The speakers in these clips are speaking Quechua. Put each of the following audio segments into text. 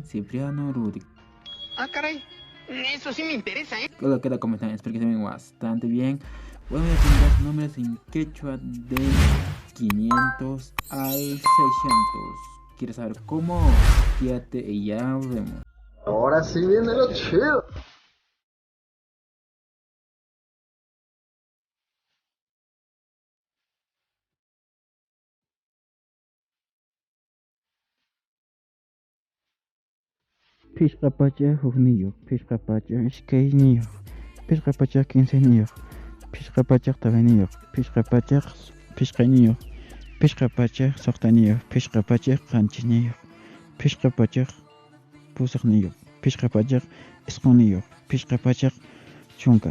Cipriano Rudy. Ah, caray. Eso sí me interesa, ¿eh? Hola, ¿qué tal? ¿Cómo están? Espero que se ven bastante bien. Bueno, voy a presentar números en quechua de 500 al 600. ¿Quieres saber cómo? Quédate y ya vemos. Ahora sí viene lo chido. Phishqa pachak hukniyuq, phishqa pachak iskayniyuq, phishqa pachak kimsayniyuq, phishqa pachak tawayniyuq, phishqa pachak phishqayniyuq, phishqa pachak suqtayniyuq, phishqa pachak qanchisniyuq, phishqa pachak pusaqniyuq, phishqa pachak isqunniyuq, phishqa pachak chunka,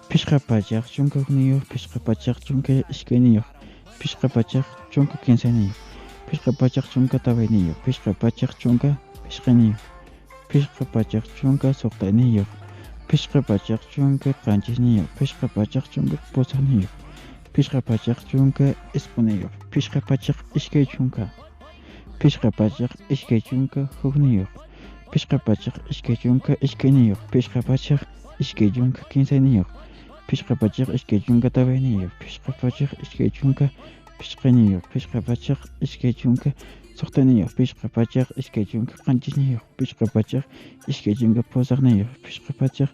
phishqa pachak chunka hukniyuq, phishqa pachak chunka iskayniyuq, phishqa pachak chunka kimsayniyuq, phishqa pachak chunka tawayniyuq, phishqa pachak chunka phishqayniyuq, phishqa pachak chunka suqtayniyuq, phishqa pachak chunka qanchisniyuq, phishqa pachak chunka pusaqniyuq, phishqa pachak chunka isqunniyuq, phishqa pachak iskay chunka, phishqa pachak iskay chunka hukniyuq, phishqa pachak iskay chunka iskayniyuq, phishqa pachak iskay chunka kimsayniyuq, phishqa pachak iskay chunka tawayniyuq, phishqa pachak iskay chunka phishqayniyuq, phishqa pachak iskay chunka suqtayniyuq, phishqa pachak iskay chunka qanchisniyuq, phishqa pachak iskay chunka pusaqniyuq, phishqa pachak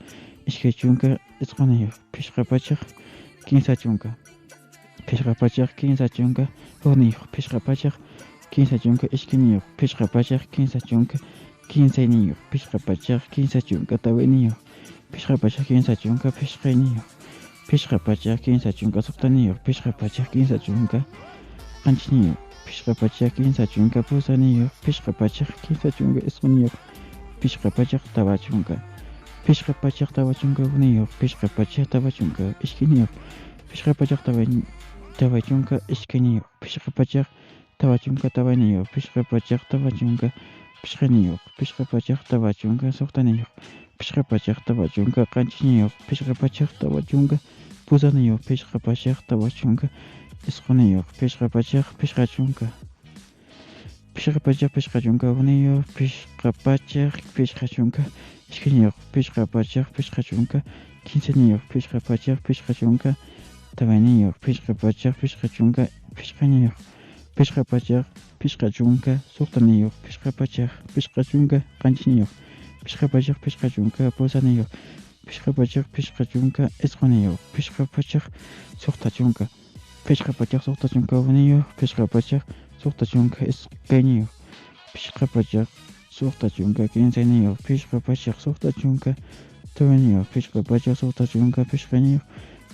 iskay chunka isqunniyuq, phishqa pachak kimsa chunka, phishqa pachak kimsa chunka hukniyuq, phishqa pachak kimsa chunka iskayniyuq, phishqa pachak kimsa chunka kimsayniyuq, phishqa pachak kimsa chunka tawayniyuq, phishqa pachak kimsa chunka phishqayniyuq, phishqa pachak kimsa chunka suqtayniyuq, phishqa pachak kimsa chunka qanchisniyuq, phishqa pachak kimsa chunka pusaqniyuq, phishqa pachak kimsa chunka isqunniyuq, phishqa pachak tawa chunka, phishqa pachak tawa chunka hukniyuq, phishqa pachak tawa chunka iskayniyuq, phishqa pachak tawa chunka iskayniyuq, phishqa pachak tawa chunka tawayniyuq, phishqa pachak tawa chunka phishqayniyuq, phishqa pachak tawa chunka suqtayniyuq, phishqa pachak tawa chunka qanchisniyuq, phishqa pachak tawa chunka pusaqniyuq, phishqa pachak tawa chunka isqunniyuq, phishqa pachak phishqa chunka, phishqa pachak phishqa chunka hukniyuq, phishqa pachak phishqa chunka iskayniyuq, phishqa pachak phishqa chunka kimsayniyuq, phishqa pachak phishqa chunka tawayniyuq, phishqa pachak phishqa chunka phishqayniyuq, phishqa pachak phishqa chunka suqtayniyuq, phishqa pachak phishqa chunka qanchisniyuq, phishqa pachak phishqa chunka pusaqniyuq, phishqa pachak phishqa chunka isqunniyuq, phishqa pachak suqta chunka, phishqa pachak suqta chunka hukniyuq, phishqa pachak suqta chunka iskayniyuq, phishqa pachak suqta chunka kimsayniyuq, phishqa pachak suqta chunka tawayniyuq, phishqa pachak suqta chunka phishqayniyuq,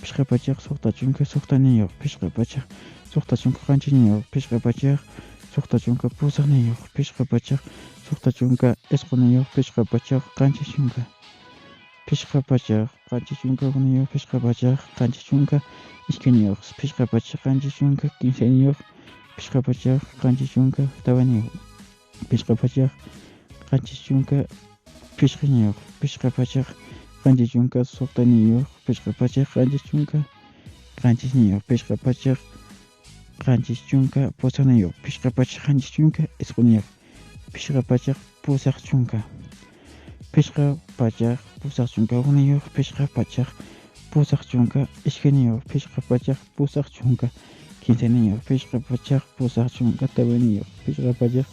phishqa pachak suqta chunka suqtayniyuq, phishqa pachak suqta chunka qanchisniyuq, phishqa pachak suqta chunka pusaqniyuq, phishqa pachak suqta chunka isqunniyuq, phishqa pachak qanchis chunka, phishqa pachak qanchis chunka hukniyuq, phishqa pachak qanchis chunka iskayniyuq, phishqa pachak qanchis chunka kimsayniyuq, phishqa pachak qanchis chunka tawayniyuq, phishqa pachak qanchis chunka phishqayniyuq, phishqa pachak qanchis chunka suqtayniyuq, phishqa pachak qanchis chunka qanchisniyuq, phishqa pachak qanchis chunka pusaqniyuq, phishqa pachak qanchis chunka isqunniyuq, phishqa pachak pusaq chunka, phishqa pachak pusaq chunka hukniyuq, phishqa pachak pusaq chunka iskayniyuq, phishqa pachak pusaq chunka kimsayniyuq, phishqa pachak pusaq chunka tawayniyuq, phishqa pachak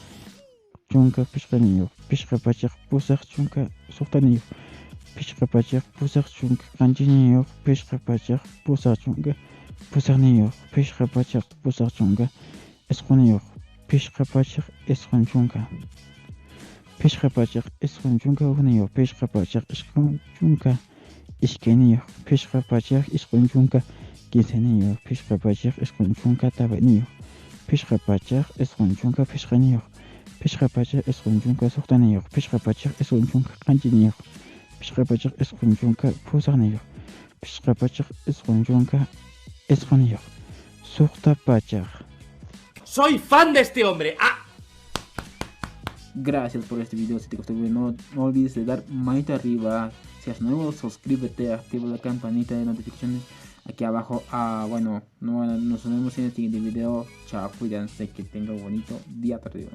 chunka phishqayniyuq, phishqa pachak pusaq chunka suqtayniyuq, phishqa pachak pusaq chunka qanchisniyuq, phishqa pachak pusaq chunka pusaqniyuq, phishqa pachak pusaq chunka isqunniyuq, phishqa pachak isqun chunka, phishqa pachak isqun chunka hukniyuq, phishqa pachak isqun chunka iskayniyuq, phishqa pachak isqun chunka kimsayniyuq, phishqa pachak isqun chunka tawayniyuq, phishqa pachak isqun chunka phishqayniyuq, phishqa pachak isqun chunka suqtayniyuq, phishqa pachak isqun chunka qanchisniyuq, phishqa pachak isqun chunka pusaqniyuq, phishqa pachak isqun chunka isqunniyuq, suqta pachak. ¡Soy fan de este hombre! ¡Ah! Gracias por este video. Si te gustó el video, no olvides de dar manita arriba. Si es nuevo, suscríbete, activa la campanita de notificaciones aquí abajo. Nos vemos en el siguiente video. Chao, cuídense, que tengan un bonito día perdido.